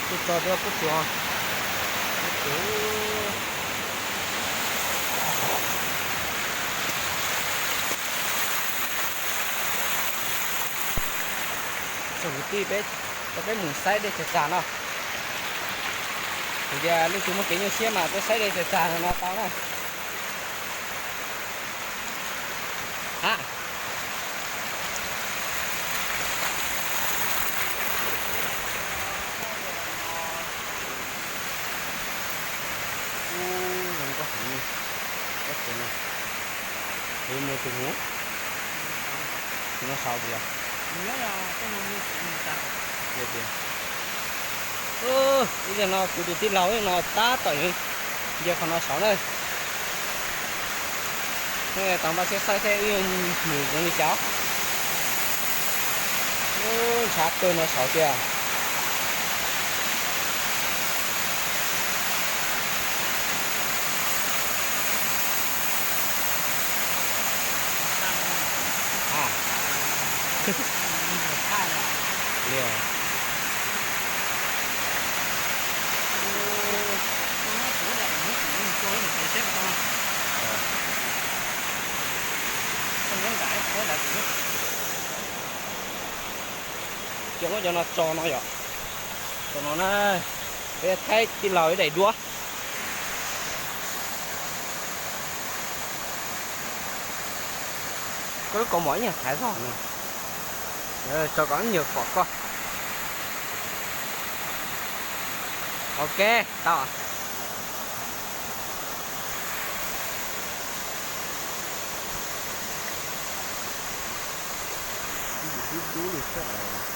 Tuaj txog rau kub tsuag. Tsoom kwv tij, peb, peb mus saib dej tsag tsag no. Kuv tias leej twg muaj kev nyuaj siab mas peb saib dej tsag tsag no tau na. A, zoo nkauj heev. Tus mus, tus mus, tus no saud tias. Ib zaug no kuv tus tij laug no tab tom yuav nce qhov no saud na. Nej tos npaj siab saib seb wb yuav mus zoo li cas. Ntshav kawg no saud tiag. Cov muab cov no tso no yom. Tso no na, peb thaij tij laug ib daim duab. Koj lub kaus mom ib nyuag thaiv zog no, tso kom ib nyuag pom koj. Ok, tau. Dub dub li xwb.